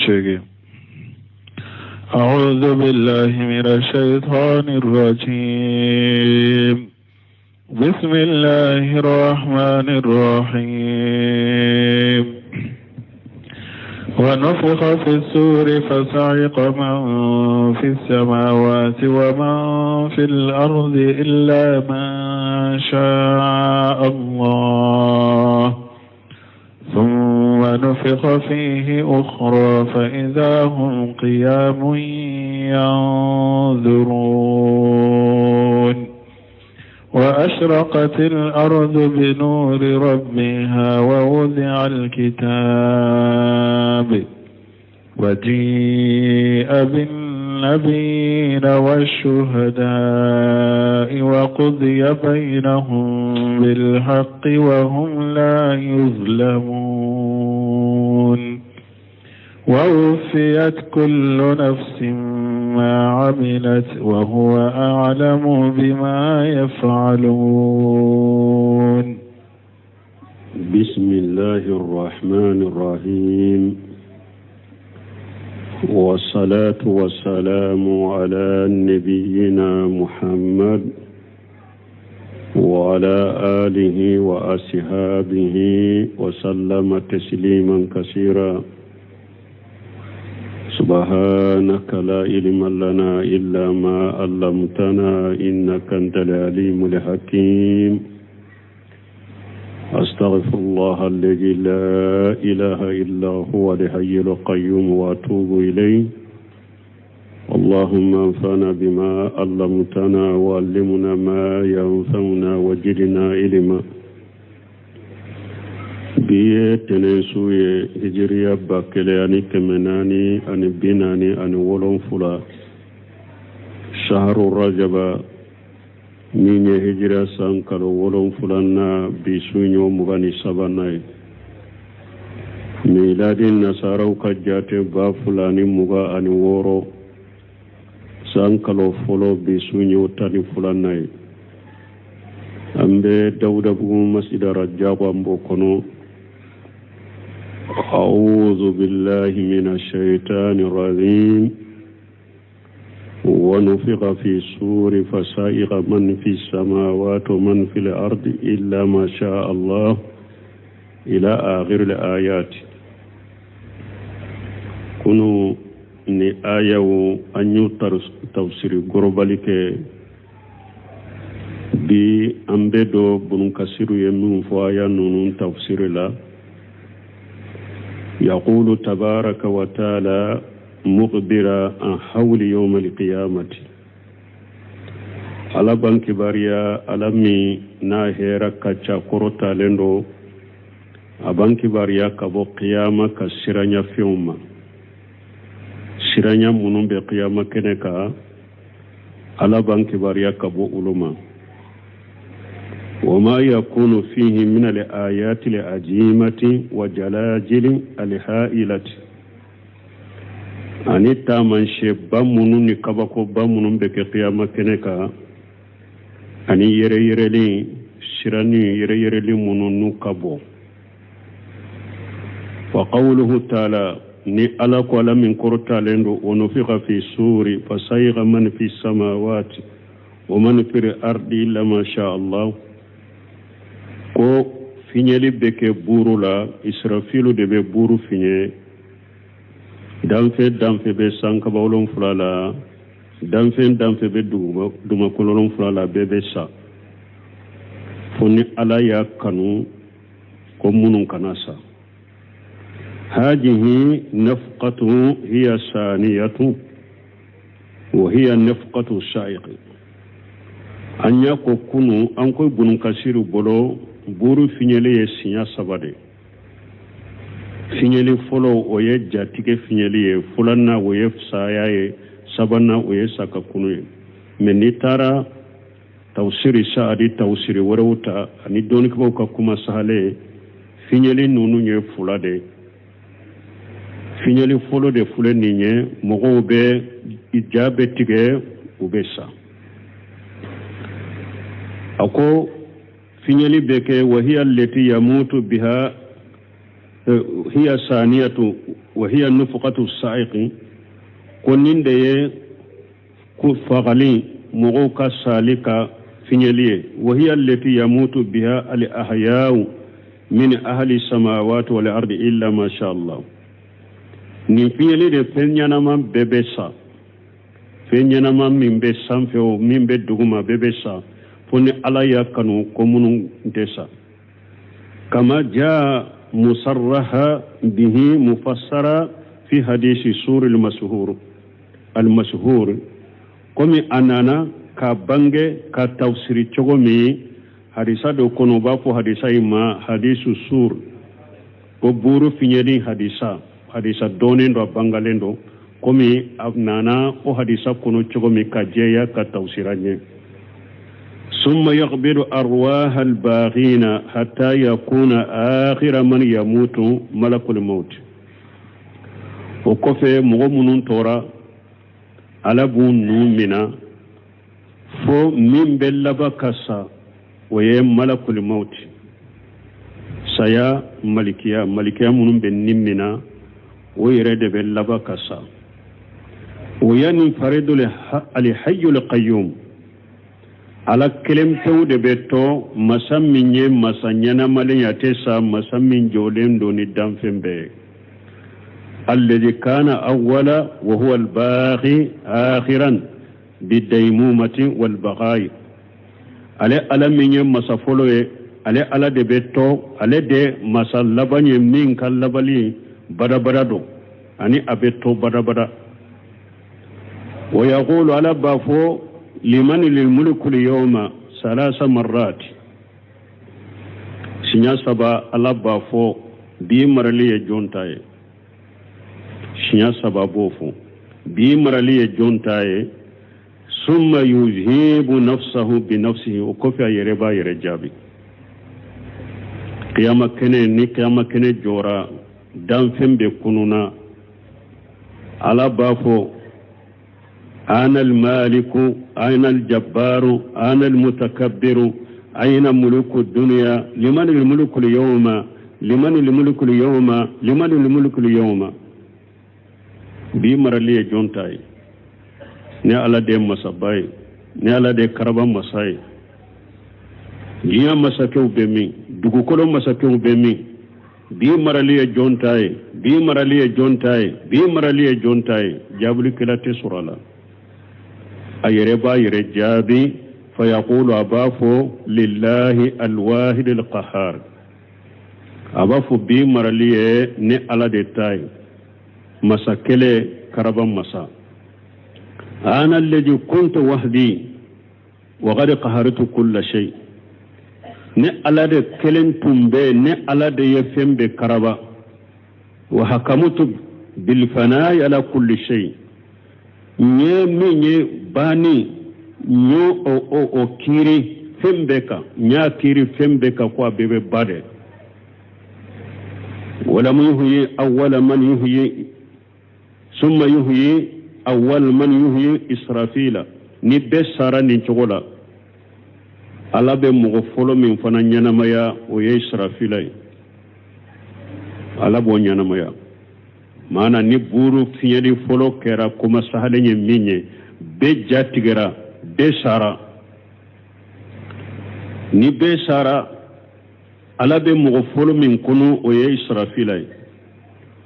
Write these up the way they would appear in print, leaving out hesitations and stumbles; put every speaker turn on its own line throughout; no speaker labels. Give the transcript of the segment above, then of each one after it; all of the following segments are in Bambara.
8. أعوذ بالله من الشيطان الرجيم. بسم الله الرحمن الرحيم. ونفخ في السور فصعق من في السماوات ومن في الأرض إلا من شاء الله، ثم نفخ فيه أخرى فإذا هم قيام ينظرون. وأشرقت الأرض بنور ربها ووضع الكتاب وجيء بالنبيين والشهداء وقضي بينهم بالحق وهم لا يظلمون. ووفيت كل نفس ما عملت وهو أعلم بما يفعلون.
بسم الله الرحمن الرحيم، والصلاة والسلام على نبينا محمد وعلى آله وأصحابه وسلم تسليما كثيرا. سبحانك لا علم لنا إلا ما علمتنا إنك أنت العليم الحكيم. أستغفر الله الذي لا إله إلا هو الحي القيوم وأتوب إليه. اللهم انفعنا بما علمتنا وعلمنا ما ينفعنا وزدنا علما. Bi ye tɛnɛnsu ye, hijiriya 1447, shaharu rajaba, min ye hijiriya san kalo wolonfila bi su ɲɔ 23nan ye. Miladi nasaraw ka jate 2026, san kalo fɔlɔ, bi su ɲɔ 12nan ye. An bɛ Dawudabugu masjida Rajabu, an b'o kɔnɔ. أعوذ بالله من الشيطان الرجيم. ونفخ في الصور فصعق من في السماوات ومن في الأرض إلا ما شاء الله إلى آخر الآيات. Kunu ni ayaw an y'u tafsiri gorobali kɛ. Bi an bɛ dɔ Bunukasiru ye min fɔ aya ninnu tafsiri la. يقول تبارك وتعالى مخبرا عن هول يوم القيامة. Ala b'an kibariya, Ala min n'a hɛrɛ ka ca, kɔrɔtalen don, a b'an kibariya ka bɔ kiyama ka siranya fɛnw ma, siranya minnu bɛ kiyama kɛnɛ kan, Ala b'an kibariya ka bɔ olu ma. وما يكون فيه من الآيات العجيمة وجلاجل الهائلة ani taamasiyɛnba minnu ni kabakoba minnu bɛ kɛ kiyama kɛnɛ kan, ani yɛrɛyɛrɛli sirani yɛrɛyɛrɛli minnu n'u ka bɔ. Wa qawluhu taala, ni Ala ko, Ala min kɔrɔtalen don, ونفخ في الصور فصعق من في السماوات ومن في الأرض إلا ما شاء الله, ko fiɲɛli bɛ kɛ buuru la, Israfilu de bɛ buuru fiɲɛ. Danfɛn danfɛn bɛ sankaba wolonfila la, danfɛn danfɛn bɛ dugumakolo wolonfila la, bɛɛ bɛ sa fo ni Ala y'a kanu ko minnu kana sa. هذه نفقة هي الثانية وهي نفقة الصعق. An y'a ko kunu, an ko Bunukasiru bolo, buuru fiɲɛli ye siɲɛ saba de. Fiɲɛli fɔlɔ, o ye jatigɛ fiɲɛli ye, filanan, o ye saya ye, sabanan, o ye sakakunu ye. Mɛ n'i taara tafsiri Saadi, tafsiri wɛrɛw ta ani dɔnnikɛbaw ka kuma sahalen, fiɲɛli ninnu ye fila de. Fiɲɛli fɔlɔ de filɛ nin ye, mɔgɔw bɛ ja bɛ tigɛ, u bɛ sa. A ko fiɲɛli bɛ kɛ وهي التي يموت بها Hiya saniyatu wa hiya nufukatu sa'iqi, ko nin de ye ko fagali mɔgɔw ka sali ka fiɲɛli ye. Wa hiya allati yamutu biha al ahya'u min ahli samawati wal ardi illa ma sha Allah. Nin fiɲɛli de fɛn ɲɛnama bɛɛ bɛ sa, fɛn ɲɛnama min bɛ sanfɛ o min bɛ duguma bɛɛ bɛ sa, fo ni Ala y'a kanu ko minnu tɛ sa. Kama jaa musarraha bihi mufassara fi hadisi suri al-mashhur al-mashhur, komi a nana ka bange ka tafsiri cogo min hadisa dɔ kɔnɔ, u b'a fɔ hadisa in ma hadisu sur, ko buuru fiɲɛli hadisa, hadisa dɔnnen don, a bangalen don, komi a nana o hadisa kɔnɔ cogo min ka jɛya ka tafsira ɲɛ. Summa yaqbidu arwaha albaghina hatta yakuna akhira man yamutu malakul maut. O kɔfɛ mɔgɔ minnu tora, Ala b'u nu mina fo min bɛ laban ka sa, o ye malakul maut, saya malikiya, malikiya minnu bɛ ni mina, o yɛrɛ de bɛ laban ka sa. O yanfaridu alhayyul qayyum, Ala kelen pewu de bɛ to, masa min ye masa ɲɛnamalen ye, a tɛ sa, masa min jɔlen don ni danfɛn bɛɛ ye. Alladhi kana awwala wa huwa albaqi akhiran bidaymumati walbaqai. Ale Ala min ye masa fɔlɔ ye, ale Ala de bɛ to, ale de masa laban ye min ka labali badabada don, ani a bɛ to badabada. Wa yaqulu, Ala b'a fɔ liman lilmulku lyawma salasa marrat, siɲɛ saba Ala b'a fɔ bi marali ye jɔn ta ye. Siɲɛ saba b'o fɔ, bi marali ye jɔn ta ye. Summa yujibu nafsahu bi nafsihi, o kɔfɛ a yɛrɛ b'a yɛrɛ jaabi. Kiyama kɛnɛ, ni kiyama kɛnɛ jɔra, danfɛn bɛ kununa, Ala b'a fɔ ana almaliku ana aljabbaru ana almutakabbiru ayna muluku dunya liman almulku alyawma liman almulku alyawma liman almulku alyawma. Bi marali ye jɔn ta ye? Ne Ala de ye masaba ye, ne Ala de ye karaba masa ye. Diɲɛ masakɛw bɛ min? Dugukolo masakɛw bɛ min? Bi marali ye jɔn ta ye? Bi marali ye jɔn ta ye? Bi marali ye jɔn ta ye? Jaabilikɛla tɛ sɔrɔ a la, a yɛrɛ b'a yɛrɛ jaabi. Fayaqulu, a b'a fɔ lillahi alwahid alqahar, a b'a fɔ bi marali ye ne Ala de ta ye, masa kelen, karaba masa. Ana alladhi kuntu wahdi wa qad qahartu kulla shay, ne Ala de kelen tun bɛ, ne Ala de ye fɛn bɛɛ karaba. Wa hakamutu bilfanayi ala kulli shay, n ye min ye banni, n y'o o kiiri fɛn bɛɛ kan, n y'a kiiri fɛn bɛɛ kan ko a bɛɛ bɛ ban dɛ. Walam yuhyi awwala man yuhyi summa yuhyi awwal man yuhyi Israfila. Ni bɛɛ sara nin cogo la, Ala bɛ mɔgɔ fɔlɔ min fana ɲɛnamaya, o ye Israfila ye. Ala b'o ɲɛnamaya. Maana ni buuru fiɲɛli fɔlɔ kɛra, kuma sahalen ye min ye, bɛɛ ja tigɛra, bɛɛ sara. Ni bɛɛ sara, Ala bɛ mɔgɔ fɔlɔ min kunu, o ye Israfila ye.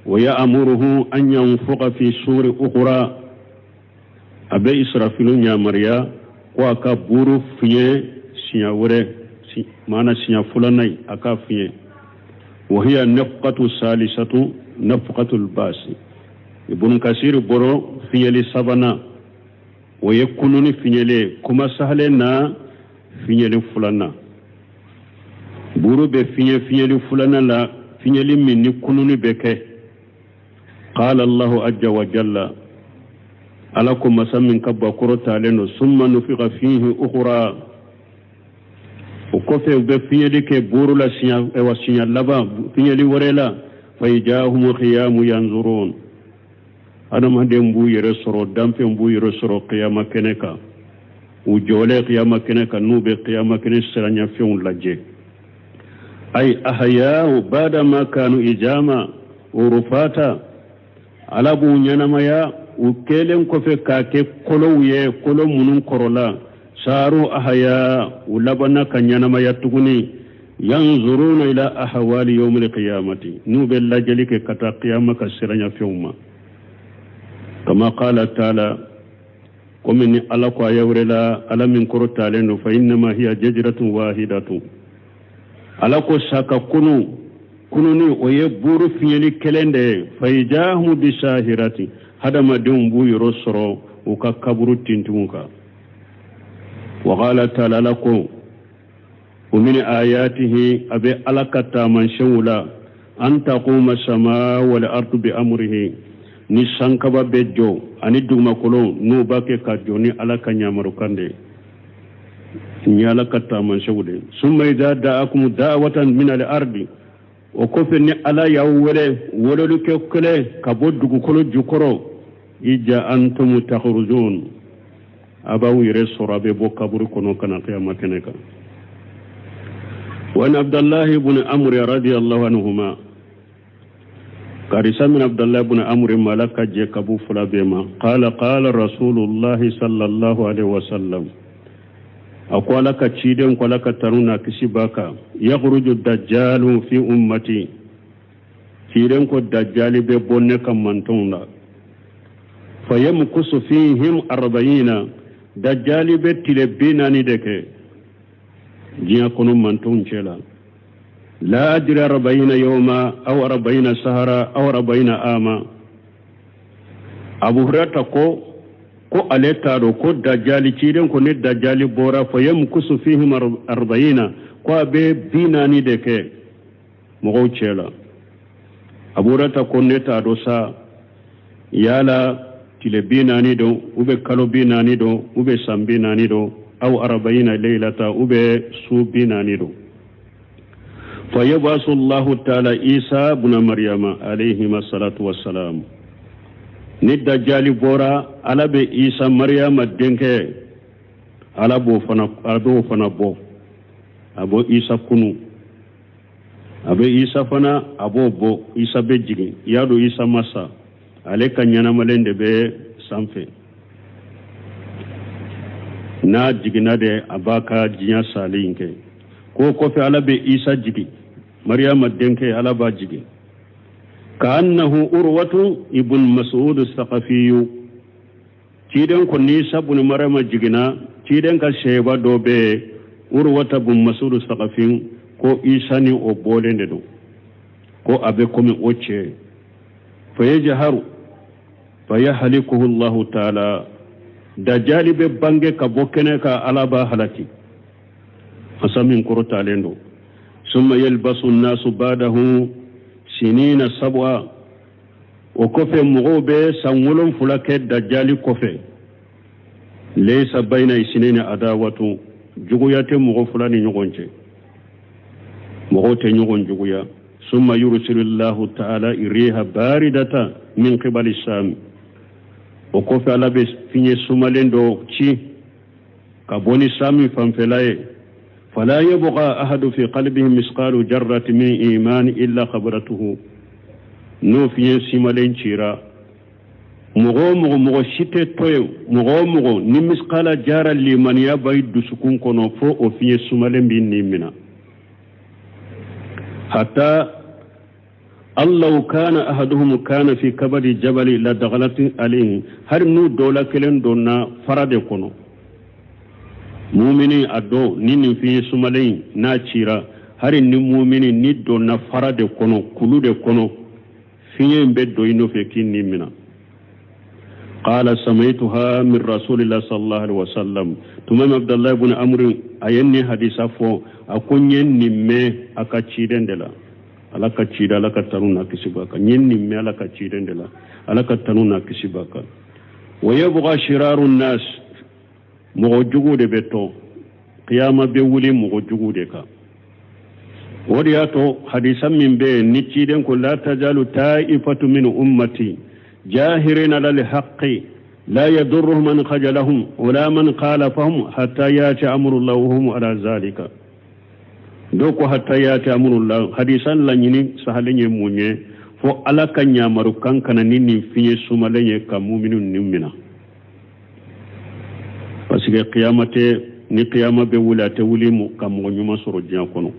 Wa ya'muruhu an yanfuka fi suri ukhra, a bɛ Israfilu yamaruya ko a ka buuru fiɲɛ siɲɛ wɛrɛ, maana siɲɛ filanan ye a ka fiɲɛ. Wa hiya nafqatu salisatu nafqatul basi. Ibn Kasir bɔrɔ fiɲɛli sabanan, o ye kununi fiɲɛli ye. Kuma sahalen na, fiɲɛli filanan, buuru bɛ fiɲɛ fiɲɛli filanan la, fiɲɛli min ni kununi bɛ kɛ. Qala Allahu azza wa jalla, Ala ko masa min ka bakɔrɔ talen don, summa nufiqa fihi ukhra, o kɔfɛ u bɛ fiɲɛli kɛ buuru la siɲɛ wa siɲɛ laban, fiɲɛli wɛrɛ la. Fayijahum qiyamu yanzurun, adamaden b'u yɛrɛ sɔrɔ, danfɛn b'u yɛrɛ sɔrɔ kiyama kɛnɛ kan, u jɔlen kiyama kɛnɛ kan, n'u bɛ kiyama kɛnɛ siranyafɛnw lajɛ. Ay ahyahu badama kanu ijama wa rufata. Ala b'u ɲɛnamaya u kɛlen kɔfɛ k'a kɛ kolow ye, kolo minnu kɔrɔla. Saru ahaya, u labanna ka ɲɛnamaya tuguni. Yanzuruna ila ahwali yawmil qiyamati, n'u bɛ lajɛli kɛ ka taa qiyama ka siranyafɛnw ma. Kama qala taala, komi ni Ala ko aya wɛrɛ la, Ala min kɔrɔtalen don, fa innama hiya jajratun wahidatun. Ala ko sa ka kunu, kununi o ye buuru fiɲɛli kelen de ye. Fa idahum bisahirati, hadamadenw b'u yɔrɔ sɔrɔ u ka kaburu tintinw kan. Wa qala taala, Ala ko wa min ayatihi, a bɛ Ala ka taamasiyɛnw la, an taquma sama wal ardu bi amrihi, ni sankaba bɛ jɔ ani dugumakolo n'u b'a kɛ ka jɔ ni Ala ka yamarukan de ye. Nin ye Ala ka taamasiyɛnw de ye. Summa idha da'akum da'watan min al ardi, o kɔfɛ ni Ala y'aw wele weleli kɛ kelen ka bɔ dugukolo jukɔrɔ, ija antum takhrujun, a b'aw yɛrɛ sɔrɔ a bɛ bɔ kaburu kɔnɔ ka na kiyama kɛnɛ kan. Wa an Abdallahi ibn Amr radiyallahu anhuma, karisa min Abdallahi ibn Amr ma, Ala ka jɛ ka b'u fila bɛɛ ma, qala qala rasulullahi sallallahu alaihi wasallam, a ko Ala ka ciden ko, Ala ka tanu n'a kisi b'a kan, yakhruju dajjalu fi ummati, ciden ko dajjali bɛ bɔ ne ka mantɔnw la. Fayamkusu fihim arba'ina, dajjali bɛ tile 40 de kɛ diɲɛ kɔnɔ mantɔnw cɛ la. La adri arba'ina yawma aw arba'ina sahara aw arba'ina ama. Abu Hurairata ko ale t'a dɔn ko dajjali, ciden ko ni dajjali bɔra, fayamkusu fihim arba'ina, ko a bɛ 40 de kɛ mɔgɔw cɛ la. Abu Hurairata ko ne t'a dɔn sa yala tile 40 don, u bɛ kalo 40 don, u bɛ san 40 don, aw arba'ina leylata, u bɛ su 40 don. Fayabasu Allahu taala Isa buna Maryama alayhima salatu wassalam, ni dajjali bɔra, Ala bɛ Isa Maryama denkɛ, Ala b'o fana, a b'o fana bɔ, a b'o Isa kunu, a bɛ Isa fana, a b'o bɔ, Isa bɛ jigin. I y'a dɔn Isa ma sa, ale ka ɲɛnamalen de bɛ sanfɛ. N'a jiginna de, a b'a ka diɲɛ salen in kɛ. K'o kɔfɛ Ala bɛ Isa jigin, Mariyama denkɛ, Ala b'a jigin, ka annahu Urwatu ibn Mas'ud Saqafiyu. Ciden ko ni Isa bun Mariyama jiginna, ciden ka sɛba dɔ bɛ yen, Urwata bun Mas'ud Saqafi, ko Isa ni o bɔlen de don, ko a bɛ komi o cɛ. Fayajharu fayahlikuhu Allahu taala, dajali bɛ bange ka bɔ kɛnɛ kan, Ala b'a halaki, masa min kɔrɔtalen don. Summa yalbasu nnasu ba'dahu sinina sab'a, o kɔfɛ mɔgɔw bɛ san 7 kɛ dajali kɔfɛ. Laysa bayna isnaini adawatu, juguya tɛ mɔgɔ fila ni ɲɔgɔn cɛ, mɔgɔw tɛ ɲɔgɔn juguya. Summa yursilullahu ta'ala riha baridata min qibali sami, o kɔfɛ Ala bɛ fiɲɛ sumalen dɔ ci ka bɔ ni sami fanfɛla ye. Fala yabqa ahadu fi qalbihi misqalu jarrati min imani illa khabaratuhu, n'o fiɲɛ simalen cira, mɔgɔ o mɔgɔ, mɔgɔ si tɛ to yen, mɔgɔ o mɔgɔ ni misikala jara limaniya b'i dusukun kɔnɔ, fo o fiɲɛ sumalen b'i ni minɛ. Hatta allahu kana ahaduhum kana fi kabadi jabali la dagalati alayhi, hari n'u dɔ la kelen donna fara de kɔnɔ, mumini a dɔn ni nin fiɲɛ sumalen n'a cira, hari ni mumini ni donna fara de kɔnɔ, kulu de kɔnɔ, fiɲɛ in bɛ don i nɔfɛ k'i ni minɛ. Qala samaituha min rasulillah sallallahu alaihi wasallam, tuma min Abdallah ibn Amr a ye nin hadisa fɔ, a ko n ye nin mɛn a ka ciden de la, Ala ka ciden, Ala ka tanu n'a kisi b'a kan, n ye nin mɛn Ala ka ciden de la, Ala ka tanu n'a kisi b'a kan. Wa yabqa shiraru nas, mɔgɔ jugu de bɛ to, kiyama bɛ wuli mɔgɔ jugu de kan. O de y'a to hadisa min bɛ yen ni ciden ko la tajalu ta'ifatu min ummati jahirina lil haqqi la yadurruhum man khajalahum wala man khalafahum hatta yati amrullah wa hum ala zalika. Dɔw ko hatta yati amurullah. Hadisa laɲini sahalen ye mun ye? Fo Ala ka ɲamarukan ka na ni nin fiɲɛ sumalen ye ka muminu ni mina, parce que kiyama tɛ. Ni kiyama bɛ wuli, a tɛ wuli ka mɔgɔ ɲuman sɔrɔ diɲɛ kɔnɔ.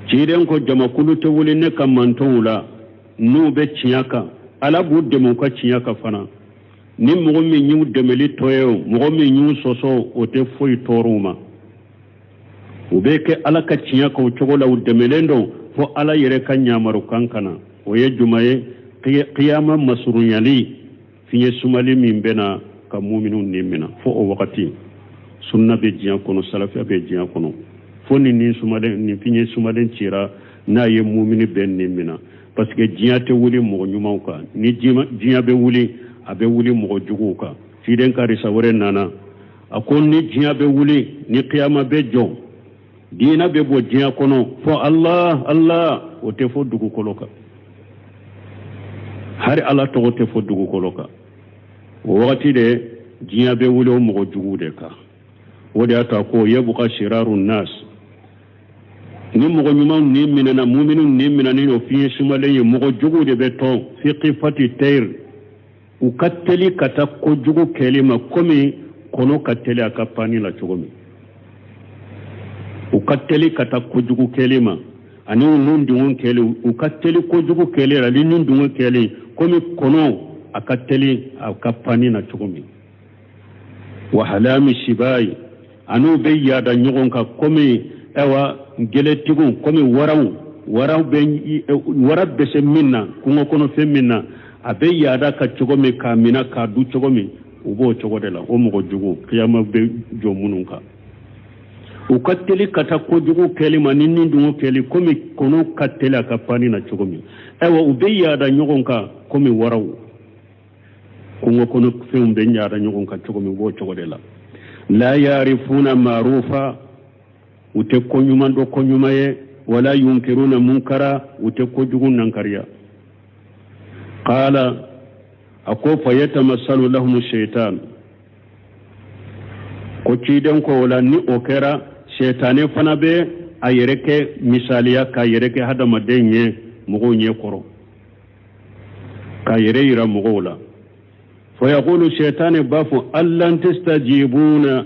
Ciden ko jamakulu tɛ wuli ne ka mantɔnw la n'u bɛ tiɲɛ kan, Ala b'u dɛmɛ u ka tiɲɛ kan fana. Ni mɔgɔ min y'u dɛmɛli tɔ ye o, mɔgɔ min y'u sɔsɔ, o tɛ foyi tɔɔrɔ u ma. U bɛ kɛ Ala ka tiɲɛ kan o cogo la, u dɛmɛlen don, fo Ala yɛrɛ ka ɲamarukan ka na. O ye juma ye? Kiyama masurunyali, fiɲɛ sumali min bɛ na ka muminu ni mina. Fo o wagati, sunna bɛ diɲɛ kɔnɔ, salafiya bɛ diɲɛ kɔnɔ, fo ni nin sumalen, nin fiɲɛ sumalen cira, n'a ye mumini bɛɛ ni mina, parce que diɲɛ tɛ wuli mɔgɔ ɲumanw kan. Ni diɲɛ bɛ wuli, a bɛ wuli mɔgɔ juguw kan. Ciden ka hadisa wɛrɛ nana, a ko ni diɲɛ bɛ wuli, ni kiyama bɛ jɔ, diinɛ bɛ bɔ diɲɛ kɔnɔ, fo Allah Allah, o tɛ fɔ dugukolo kan. Hari Ala tɔgɔ tɛ fɔ dugukolo kan. O wagati de diɲɛ bɛ wuli o mɔgɔ juguw de kan. O de y'a to a ko yabuka shiraru nas. Ni mɔgɔ ɲumanw ni minɛna, muminu ni minɛni o fiɲɛ sumalen ye, mɔgɔ juguw de bɛ to fi qifati tayr. U ka teli ka taa kojugu kɛli ma komi kɔnɔ ka teli a ka panni la cogo min. U ka teli ka taa kojugu kɛli ma ani u nun dungɔ kɛli. U ka teli kojugu kɛli la ani nun dungɔ kɛli komi kɔnɔ a ka teli a ka panni na cogo min. Wa halami sibayi, an'u bɛ yaada ɲɔgɔn kan komi ayiwa geletigiw, komi waraw. Waraw bɛ wara bɛ se min na, kungo kɔnɔ fɛn min na, a bɛ yaada ka cogo min k'a minɛ k'a dun cogo min, u b'o cogo de la. O mɔgɔ jugu, kiyama bɛ jɔ minnu kan, u ka teli ka taa kojugu kɛli ma ni ni dungɔ kɛli komi kɔnɔ ka teli a ka panni na cogo min. Ayiwa, u bɛ yaada ɲɔgɔn kan komi waraw, kungo kɔnɔ fɛnw bɛ yaada ɲɔgɔn kan cogo min, u b'o cogo de la. La yarifuna marufa, u tɛ ko ɲuman dɔn ko ɲuman ye. Wala yunkiruna munkara, u tɛ kojugu nankariya. Qala, a ko fa yatamassalu lahum shaitan. Ko ciden ko o la, ni o kɛra, sɛtanɛ fana bɛ a yɛrɛ kɛ misaliya, k'a yɛrɛ kɛ hadamaden ye mɔgɔw ɲɛ kɔrɔ, k'a yɛrɛ yira mɔgɔw la. Fa yaqulu, sɛtanɛ b'a fɔ: allan tastajibuna,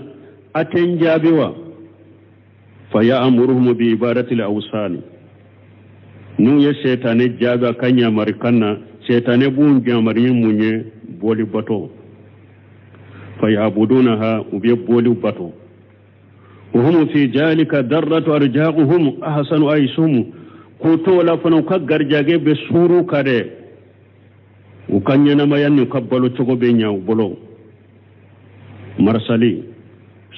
a tɛ n jaabi wa? Fa ya'muruhum bi ibadati al-awsani. N'u ye sɛtanɛ jaabi a ka ɲamarikan na, sɛtanɛ b'u ɲamari ni mun ye? Boli bato. Fa ya'budunaha, u bɛ boli bato. Wa hum fi jalika darratu arjaquhum ahsanu aisuhum. K'u to la fana, u ka garijɛgɛ bɛ suuru ka dɛ, u ka ɲɛnamaya n'u ka balo cogo bɛ ɲɛ u bolo marsali.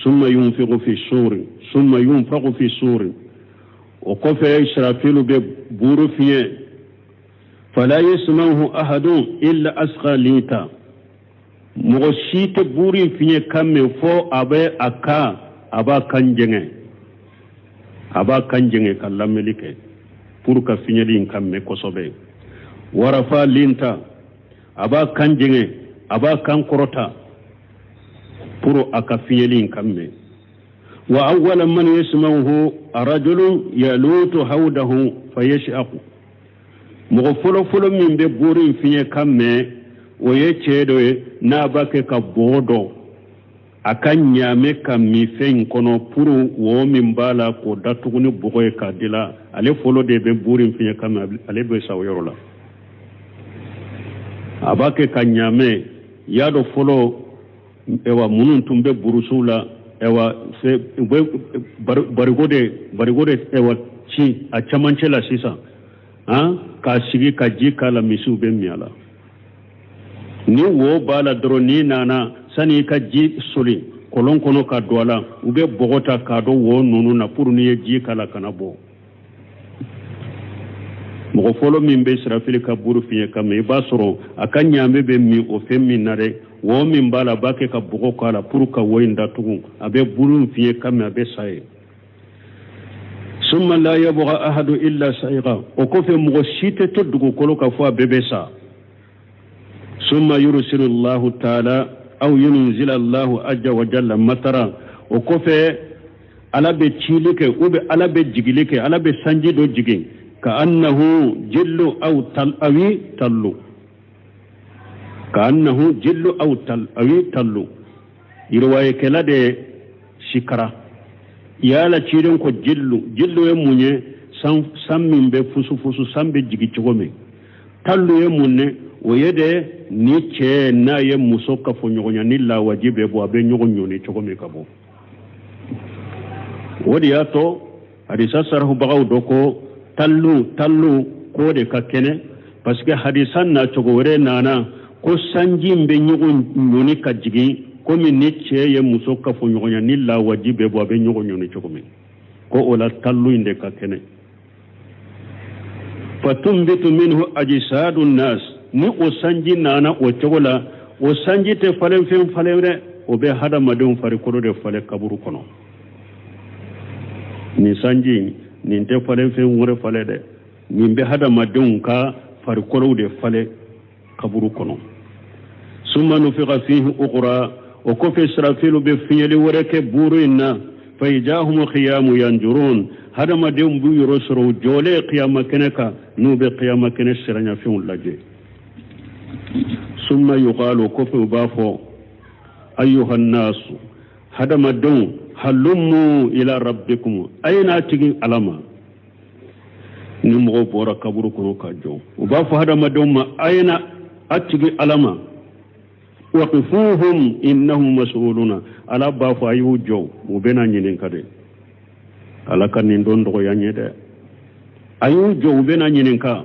Summa yunfiqu fi suri, summa yunfaqu fi suri. O kɔfɛ, Israfilu bɛ buuru fiɲɛ. Fala yasma'uhu ahadun illa asqa lita. Mɔgɔ si tɛ buuru in fiɲɛ kan mɛn fo a bɛ a kan, a b'a kan jɛngɛ, a b'a kan jɛngɛ ka lamɛnli kɛ pour ka fiɲɛli in kan mɛn kosɛbɛ. Warafa linta, a b'a kan jɛngɛ, a b'a kan kɔrɔta pour a ka fiɲɛli in kan mɛn. Wa awwala man yasma'uhu rajulun yalutu hawdahu fayashaqu. Mɔgɔ fɔlɔfɔlɔ min bɛ buuru in fiɲɛ kan mɛn, o ye cɛ dɔ ye n'a b'a kɛ ka bɔgɔ dɔ a ka ɲaamɛ ka min fɛn in kɔnɔ pour wo min b'a la k'o datugu ni bɔgɔ ye k'a dila. Ale fɔlɔ de bɛ buuru in fiɲɛ kan mɛn, ale bɛ sa o yɔrɔ la. A b'a kɛ ka ɲaamɛ y'a dɔn fɔlɔ. Ayiwa, minnu tun bɛ burusiw la, ayiwa, u bɛ barigo de ayiwa ci a camancɛ la sisan, han, k'a sigi ka ji k'a la, misiw bɛ min a la. Ni wo b'a la dɔrɔn, n'i nana sani i ka ji soli kɔlɔn kɔnɔ ka don a la, u bɛ bɔgɔ ta k'a dɔn wo ninnu na pour n'i ye ji k'a la kana bɔ. Mɔgɔ fɔlɔ min bɛ Sirafili ka buru fiɲɛ kan mɛn, i b'a sɔrɔ a ka ɲaamɛ bɛ min o fɛn min na dɛ, wo min b'a la, a b'a kɛ ka bɔgɔ k'a la pour ka wo in datugu. A bɛ buru fiɲɛ kan mɛn, a bɛ sa yen. Summa la yabqa ahadu illa sa'iqa. O kɔfɛ, mɔgɔ si tɛ to dugukolo kan fo a bɛɛ bɛ sa. Summa yursilu Allahu taala aw yunzila Allahu azza wa jalla matara. O kɔfɛ, Ala bɛ cili kɛ ou bien Ala bɛ jigili kɛ, Ala bɛ sanji dɔ jigin, ka annahu jillu aw tal awi tallu, ka annahu jillu aw tal awi tallu. Yiriwayekɛla de sikara yala ciden ko jillu. Jillu ye mun ye? San, san min bɛ fusufusu, san bɛ jigin cogo min. Tallu ye mun ne? O ye de ni cɛ n'a ye muso kafoɲɔgɔnya, ni lawaji bɛ bɔ, a bɛ ɲɔgɔn ɲɔni cogo min ka bɔ. O de y'a to hadisa sarahubagaw dɔ ko tallu, tallu k'o de ka kɛnɛ, parce que hadisa na cogo wɛrɛ nana ko sanji in bɛ ɲɔgɔn ɲɔni ka jigin komi ni cɛ ye muso kafoɲɔgɔnya, ni lawaji bɛ bɔ, a bɛ ɲɔgɔn ɲɔni cogo min, ko o la tallu in de ka kɛnɛ. Fatunbitu minhu ajisadu nas, ni o sanji nana o cogo la, o sanji tɛ falenfɛn falen dɛ, o bɛ hadamadenw farikolo de falen kaburu kɔnɔ. Nin sanji nin tɛ falenfɛn wɛrɛ falen dɛ, nin bɛ hadamadenw ka farikolow de falen kaburu kɔnɔ. Summa nufika fihi ukura, o kɔfɛ Israfilu bɛ fiɲɛli wɛrɛ kɛ buuru in na. Fayijahum qiyamu yanjurun, hadamadenw b'u yɔrɔ sɔrɔ u jɔlen kiyama kɛnɛ kan, n'u bɛ kiyama kɛnɛ siranyafɛnw lajɛ. Summa yuqalu, kɔfɛ u b'a fɔ ayyuhannasu, hadamadenw, halummu ila rabbikum, a ye n'a tigi Ala ma. Ni mɔgɔw bɔra kaburu kɔnɔ ka jɔ, u b'a fɔ hadamadenw ma, a ye na a tigi Ala ma. Waqifuhum innahum mas'uluna, Ala b'a fɔ a y'u jɔ, u bɛna ɲininka de. Ala ka nin don dɔgɔya n ye dɛ. A y'u jɔ, u bɛna ɲininka.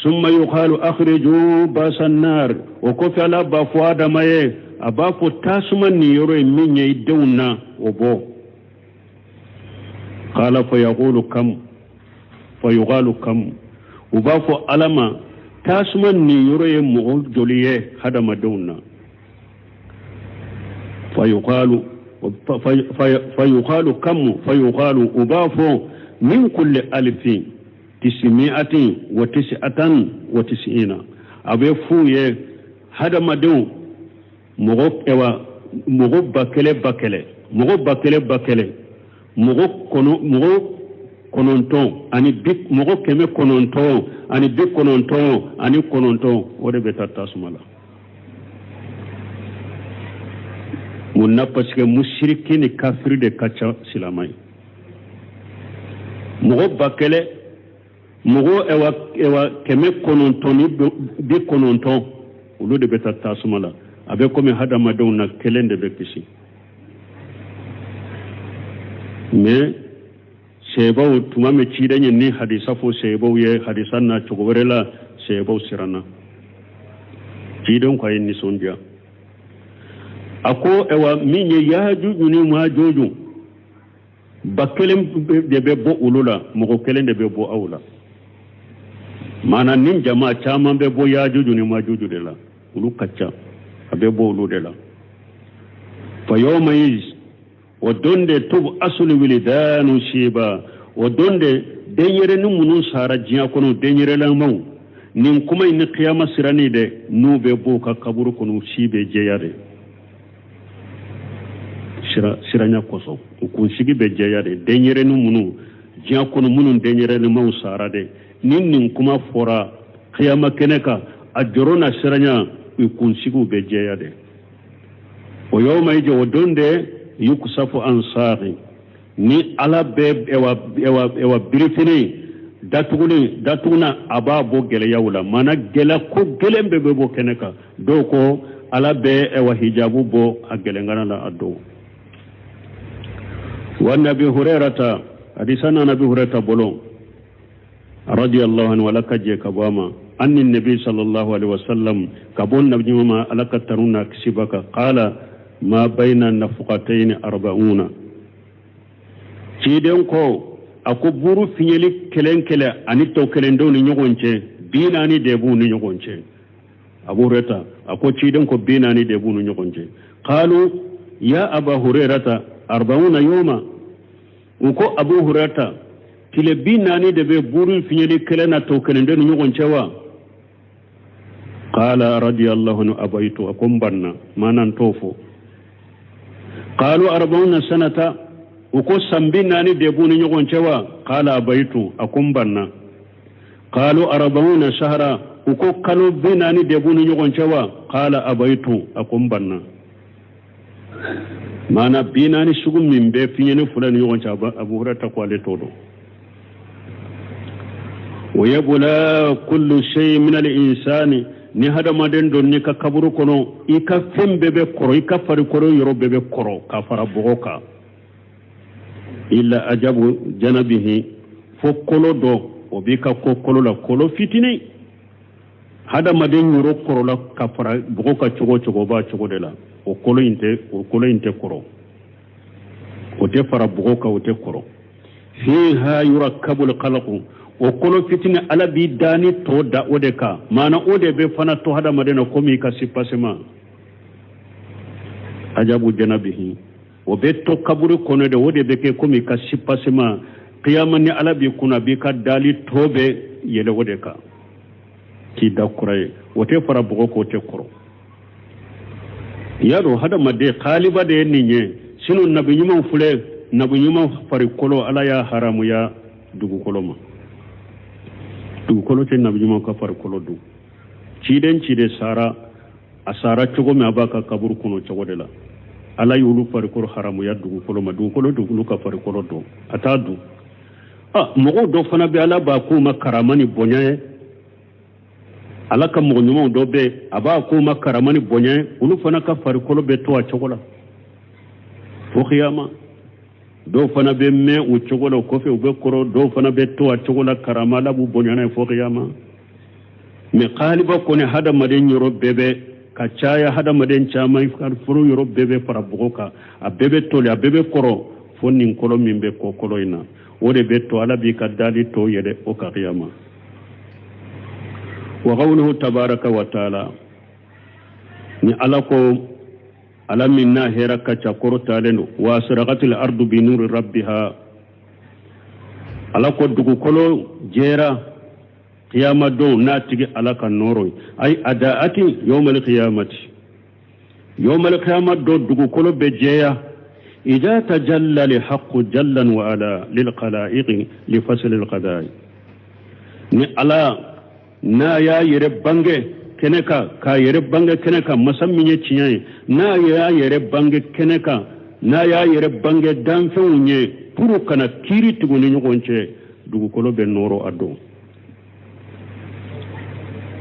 Summa yuqalu akhriju basan nar, o kɔfɛ Ala b'a fɔ Adama ye, a b'a fɔ tasuma niyɔrɔ ye min ye i denw na, o bɔ. Qala fayaqulu kam, fayuqalu kam, u b'a fɔ Ala ma tasuma niyɔrɔ ye mɔgɔ joli ye hadamadenw na. Fayuqalu, fayuqalu kam, fayuqalu, u b'a fɔ min kulli alifin tisimiatin wa tisiatan wa tisiina. A bɛ f'u ye hadamadenw mɔgɔ, ɛwa, mɔgɔ 1000 1000, mɔgɔ 1000 1000, mɔgɔ kɔnɔ mɔgɔ kɔnɔntɔn ani bi mɔgɔ 999, o de bɛ taa tasuma la. Mun na? Parce que musiriki ni kafiri de ka ca silama ye. Mɔgɔ 1000, mɔgɔ, ɛwa, ɛwa, 990, olu de bɛ taa tasuma la. A bɛ komi hadamadenw na kelen de bɛ kisi. Mais sebaw tuma min ciden ye ni hadisa fɔ sebaw ye, hadisa na cogo wɛrɛ la, sebaw siranna. Ciden ko a ye nisɔndiya, a ko ɛwa, min ye Yajuju ni Majuju, 1000 de bɛ bɔ olu la, mɔgɔ kelen de bɛ bɔ aw la. Maana ni jama caman bɛ bɔ Yajuju ni Majuju de la, olu ka ca, a bɛ bɔ olu de la. Fa yawma iz, o don de tub'asul wilidanu shiba, o don de denyɛrɛnin minnu sara diɲɛ kɔnɔ, denyɛrɛlamaw, nin kuma in ni kiyama sirani dɛ, n'u bɛ bɔ u ka kaburu kɔnɔ, u si bɛ jɛya de siranya kosɔn, u kunsigi bɛ jɛya de. Denyɛrɛnin minnu diɲɛ kɔnɔ, minnu denyɛrɛninmaw sara dɛ, ni nin kuma fɔra kiyama kɛnɛ kan, a jɔrɔ na siranya, u kunsigiw bɛ jɛya de. O yawma ije, o don de yukusafu an saaqi, ni Ala bɛ ɛwa, ɛwa, ɛwa, birifini datuguli datuguna, a b'a bɔ gɛlɛyaw la. Maana gɛlɛya ko gɛlɛn bɛɛ bɛ bɔ kɛnɛ kan. Dɔw ko Ala bɛ, ɛwa, hijabu bɔ a gɛlɛnkana la a dɔw. Wa nabi Hurairata, hadisa na Nabi Hurairata bolo radiyallahu anhu, Ala ka jɛ ka bɔ a ma, anni nabi sallallahu alaihi wasallam, ka bɔ nabi ɲuman ma, Ala ka tanu n'a kisi b'a kan, qala ma bayna nafqatayn arba'una. Ciden ko a ko buru fiɲɛli kelen kelen ani tɔ kelendenw ni ɲɔgɔn cɛ, 40 de b'u ni ɲɔgɔn cɛ. Abu Hurairata a ko ciden ko 40 de b'u ni ɲɔgɔn cɛ. Qalu ya Aba Hurairata arba'una yawma, u ko Abu Hurairata, tile 40 de bɛ buru fiɲɛli kelen na tɔ kelendenw ni ɲɔgɔn cɛ wa? Qala radiyallahu anhu abaytu, a ko n banna, maana n t'o fɔ. Qalu arba'una sanata. U ko san 40 de b'u ni ɲɔgɔn cɛ wa? Qala abaytu, a ko n banna. Qalu arba'una shahra, u ko kalo 40 de b'u ni ɲɔgɔn cɛ wa? Qala abaytu, a ko n banna. Maana 40 sugu min bɛ fiɲɛni fila ni ɲɔgɔn cɛ, Abu Hurairata ko ale t'o dɔn. Wa yabula kullu shay min al-insani, ni hadamaden donn'i ka kaburu kɔnɔ, i ka fɛn bɛɛ bɛ kɔrɔ, i ka farikolo yɔrɔ bɛɛ bɛ kɔrɔ ka fara bɔgɔ kan, illa ajabu janabihi, fo kolo dɔ o b'i ka kɔ kolo la, kolo fitinin. Hadamaden yɔrɔ kɔrɔla ka fara bɔgɔ kan cogo cogo, o b'a cogo de la, o kolo in tɛ, o kolo in tɛ kɔrɔ, o tɛ fara bɔgɔ kan, o tɛ kɔrɔ. Fiha yurakabul khalaqu, o kolo fitinin Ala b'i danni tɔ da o de kan, maana o de bɛ fana to hadamaden na komi i ka soubassement. Ajabu janabihi, o bɛ to kaburu kɔnɔ de, o de bɛ kɛ komi i ka soubassement. Kiyama ni Ala b'i kunna, a b'i ka dali tɔ bɛ yɛlɛ o de kan k'i da kura ye, o tɛ fara bɔgɔ kan, o tɛ kɔrɔ. Y'a dɔn hadamaden xaaliba de ye nin ye. Sinon nabi ɲumanw filɛ, nabi ɲuman farikolo Ala y'a haramuya dugukolo ma, dugukolo tɛ nabi ɲuman ka farikolo dun. Ciden ciden sara, a sara cogo min, a b'a ka kaburu kɔnɔ cogo de la. Ala y'olu farikolo haramuya dugukolo ma, dugukolo dugukolo ka farikolo dun, a t'a dun. Ah, mɔgɔw dɔ fana bɛ, Ala b'a k'u ma karama ni bonya ye. Ala ka mɔgɔ ɲumanw dɔ bɛ, a b'a k'u ma karama ni bonya ye, olu fana ka farikolo bɛ to a cogo la fo kiyama. Dɔw fana bɛ mɛn u cogo la, o kɔfɛ u bɛ kɔrɔ. Dɔw fana bɛ to a cogo la karama, Ala b'u bonya n'a ye fo kiyama. Mais xaaliba kɔni, hadamaden yɔrɔ bɛɛ bɛ ka caya, hadamaden caman furu yɔrɔ bɛɛ bɛ fara bɔgɔ kan, a bɛɛ bɛ toli, a bɛɛ bɛ kɔrɔ, fo nin kolo min bɛ kɔkolo in na, o de bɛ to. Ala b'i ka dali tɔ yɛlɛ o kan kiyama. Wa qawluhu tabaraka wa taala, ni Ala ko, Ala min n'a hɛrɛ ka ca, kɔrɔtalen don, wa asraqatil ardu bi nuri rabbiha, Ala ko dugukolo jɛra kiyama don n'a tigi Ala ka nɔɔrɔ ye. Ay adaati yawmal qiyamati, yawmal qiyama don dugukolo bɛ jɛya. Ida tajalla li haqqu jallan wa ala lil khalaiqi li fasl al qada'i, ni Ala n'a y'a yɛrɛ bange kɛnɛ kan, k'a yɛrɛ bange kɛnɛ kan, masa min ye tiɲɛ ye, n'a y'a yɛrɛ bange kɛnɛ kan, n'a y'a yɛrɛ bange danfɛnw ye pour kana kiiri tugu ni ɲɔgɔn cɛ, dugukolo bɛ nɔɔrɔ a don.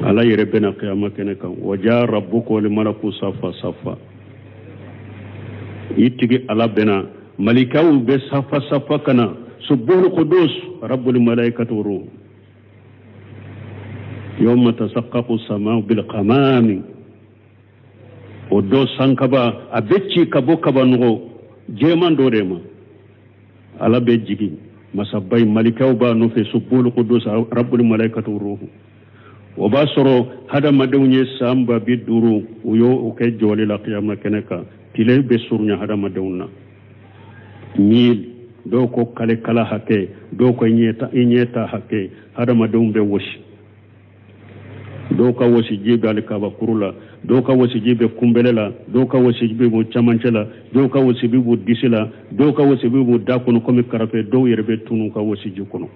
Ala yɛrɛ bɛna kiyama kɛnɛ kan. Wa jaa rabbuka wal malaku safa safa, i tigi Ala bɛna, malikaw bɛ safa safa ka na, subuhul qudus rabbul malaikati wa ruh, yawma tasaqqaqu samau bil qamami, o don sankaba a bɛ ci ka bɔ kabanɔgɔ jɛman dɔ de ma. Ala bɛ jigin masaba in, malikaw b'a nɔfɛ, subuhul qudus rabbul malaikati wa ruh. O b'a sɔrɔ hadamadenw ye san 50,000 u y'o kɛ jɔli la kiyama kɛnɛ kan. Tile bɛ surunya hadamadenw na mil, dɔw ko kale kala hakɛ, dɔw ko i ɲɛ ta hakɛ. Hadamadenw bɛ wɔsi, dɔw ka wɔsiji bɛ alikabakuru la, dɔw ka wɔsiji bɛ kunbɛlɛ la, dɔw ka wɔsiji b'u camancɛ la, dɔw ka wɔsiji b'u disi la, dɔw ka wɔsiji b'u da kɔnɔ komi karafe, dɔw yɛrɛ bɛ tunu ka wɔsiji kɔnɔ.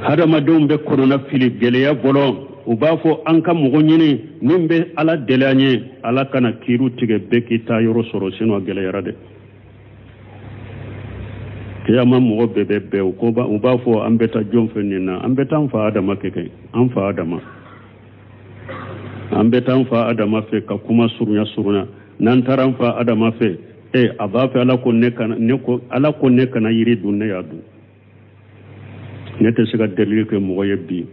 Hadamadenw bɛ kɔnɔna fili gɛlɛya bolo, u b'a fɔ an ka mɔgɔ ɲini min bɛ Ala deli an ye, Ala kana kiiriw tigɛ, bɛɛ k'i ta yɔrɔ sɔrɔ, sinon a gɛlɛyara dɛ. Kiyama mɔgɔ bɛɛ bɛ bɛn, u b'a fɔ an bɛ taa jɔn fɛ nin na? An bɛ taa an fa Adama kɛ, an fa Adama, an bɛ taa an fa Adama fɛ ka kuma surunya surunya. N'an taara an fa Adama fɛ, a b'a fɛ Ala ko ne kana, ne ko Ala ko ne kana yiri dun, ne y'a dun, ne tɛ se ka delili kɛ mɔgɔ ye bi,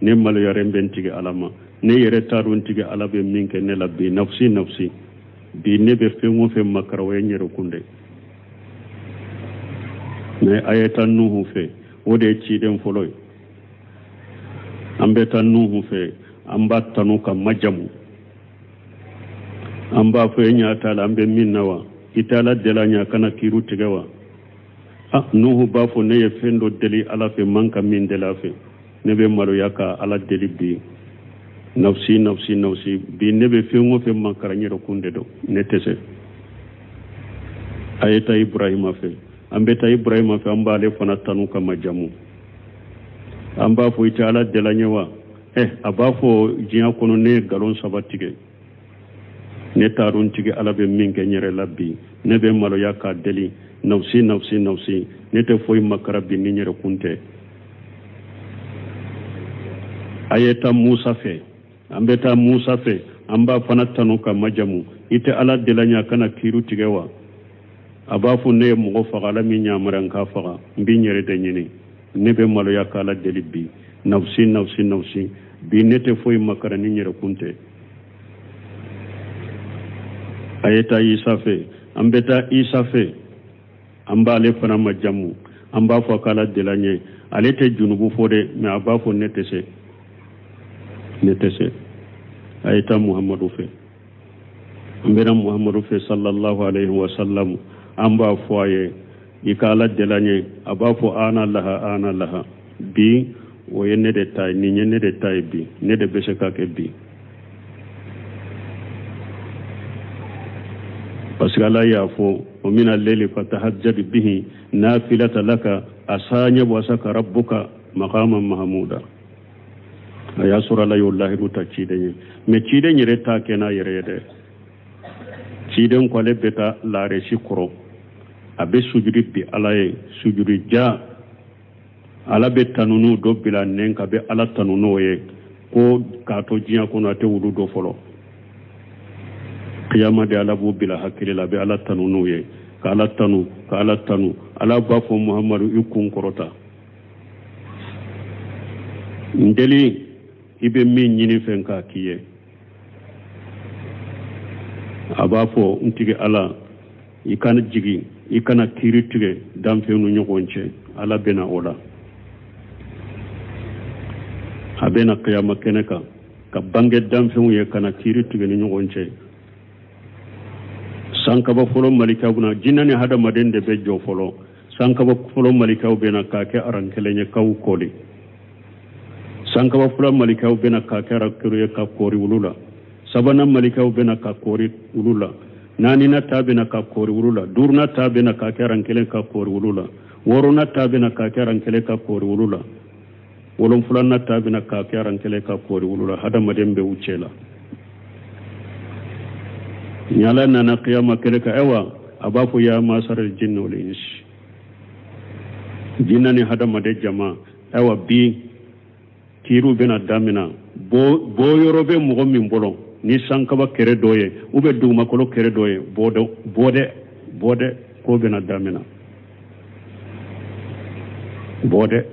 ne maloyaren bɛ n tigi Ala ma, ne yɛrɛ t'a dɔn n tigi Ala bɛ min kɛ ne la bi, nafsi nafsi bi, ne bɛ fɛn o fɛn makara, o ye n yɛrɛ kun de. Mais a ye taa Nuhu fɛ, o de ye ciden fɔlɔ ye. An bɛ taa Nuhu fɛ, an b'a tanu ka majamu, an b'a fɔ e ɲɛ t'a la an bɛ min na wa? I tɛ Ala deli an ye a kana kiiriw tigɛ wa? Ah, Nuhu b'a fɔ ne ye fɛn dɔ deli Ala fɛ, man ka min deli a fɛ, ne bɛ maloya ka Ala deli bi, nafsi nafsi nafsi bi, ne bɛ fɛn o fɛn makara n yɛrɛ kun de don, ne tɛ se. A ye taa Ibrahima fɛ. An bɛ taa Ibrahima fɛ, an b'ale fana tanu ka majamu. An b'a fɔ i tɛ Ala deli an ye wa? Ɛ a b'a fɔ diɲɛ kɔnɔ ne ye nkalon saba tigɛ. Ne t'a dɔn n tigi Ala bɛ min kɛ n yɛrɛ la bi. Ne bɛ maloya k'a deli. Nafsi nafsi nafsi. Ne tɛ foyi makara bi ni n yɛrɛ kun tɛ. A ye taa Musa fɛ. An bɛ taa Musa fɛ. An b'a fana tanu ka majamu. I tɛ Ala deli an ye a kana kiiri tigɛ wa? A b'a fɔ ne ye mɔgɔ faga, Ala min yamaruya n k'a faga, n bɛ n yɛrɛ de ɲini. Ne bɛ maloya k'Ala deli bi. Nafsi nafsi nafsi. Bi ne tɛ foyi makara ni n yɛrɛ kun tɛ. A ye taa Isa fɛ. An bɛ taa Isa fɛ. An b'ale fana majamu. An b'a fɔ k'Ala deli an ye. Ale tɛ junubu fɔ dɛ, mais a b'a fɔ ne tɛ se. Ne tɛ se. A ye taa Muhamadu fɛ. An bɛna Muhamadu fɛ sallallahu alayhi wa sallam. An b'a fɔ a ye i ka Ala deli an ye. A b'a fɔ ana laha ana laha. Bi o ye ne de ta ye, nin ye ne de ta ye bi, ne de bɛ se k'a kɛ bi. Parce que Ala y'a fɔ wa mina leli fatahajjad bihi nafilata laka asa an yab'asaka rabbuka maqaman mahmuda. A y'a sɔrɔ Ala y'o lahidu ta ciden ye, mais ciden yɛrɛ t'a kɛ n'a yɛrɛ ye dɛ. Ciden ko ale bɛ taa laaresi kɔrɔ, a bɛ sujudi bi Ala ye, sujudi ja. Ala bɛ tanunu dɔ bila nɛn kan, a bɛ Ala tanu n'o ye ko k'a to diɲɛ kɔnɔ a tɛ wulu dɔ fɔlɔ. Kiyama de Ala b'o bila hakili la, a bɛ Ala tanu n'o ye, ka Ala tanu, ka Ala tanu. Ala b'a fɔ Muhamadu i kun kɔrɔta, n deli i bɛ min ɲini fɛn k'a k'i ye. A b'a fɔ n tigi Ala, i kana jigin, i kana kiiri tigɛ danfɛnw ni ɲɔgɔn cɛ. Ala bɛna o la, a bɛna kiyama kɛnɛ kan ka bange danfɛnw ye, kana kiiri tigɛ ni ɲɔgɔn cɛ. Sankaba fɔlɔ malikaw bɛna, jinɛ ni hadamaden de bɛ jɔ fɔlɔ. Sankaba fɔlɔ malikaw bɛna k'a kɛ aran kelen ye k'aw kɔli. Sankaba fila malikaw bɛna k'a kɛ aran kelen ye ka kɔri olu la. Sabanan malikaw bɛna ka kɔri olu la. Naaninan ta bɛna ka kɔri olu la. Duurunan ta bɛna k'a kɛ aran kelen ka kɔri olu la. Wɔɔrɔnan ta bɛna k'a kɛ aran kelen ka kɔri olu la. Wolonfilanan ta bɛna k'a kɛ aran kelen ka kɔri olu la. Hadamaden bɛ u cɛ la. Ni Ala nana kiyama kɛnɛ kan, ayiwa a b'a fɔ ya masara jinni wal insi, jinɛ ni hadamaden jama, ayiwa bi kiiriw bɛna damina. Bɔ yɔrɔ bɛ mɔgɔ min bolo ni sankaba kɛrɛ dɔ ye ou bien dugumakolo kɛrɛ dɔ ye, bɔ dɛ, bɔ dɛ, bɔ dɛ, ko bɛna damina. Bɔ dɛ,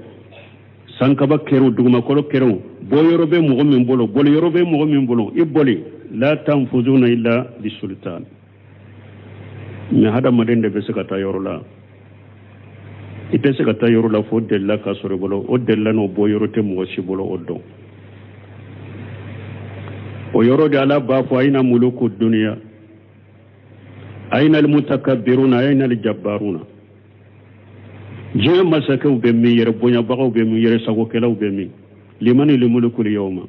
sankaba kɛrɛw, dugumakolo kɛrɛw, bɔ yɔrɔ bɛ mɔgɔ min bolo, boli yɔrɔ bɛ mɔgɔ min bolo, i boli. La tanfuzuna illa bisultan. Mais hadamaden de bɛ se ka taa yɔrɔ la. I tɛ se ka taa yɔrɔ la fo delila ka sɔrɔ i bolo. O delila n'o bɔ yɔrɔ tɛ mɔgɔ si bolo o dɔn. O yɔrɔ de Ala b'a fɔ ayina muluku duniya, ayina almutakabbiruna, ayina aljabbaruna. Diɲɛ masakɛw bɛ min, yɛrɛ bonyabagaw bɛ min, yɛrɛ sagokɛlaw bɛ min. Limani limulukul yawma,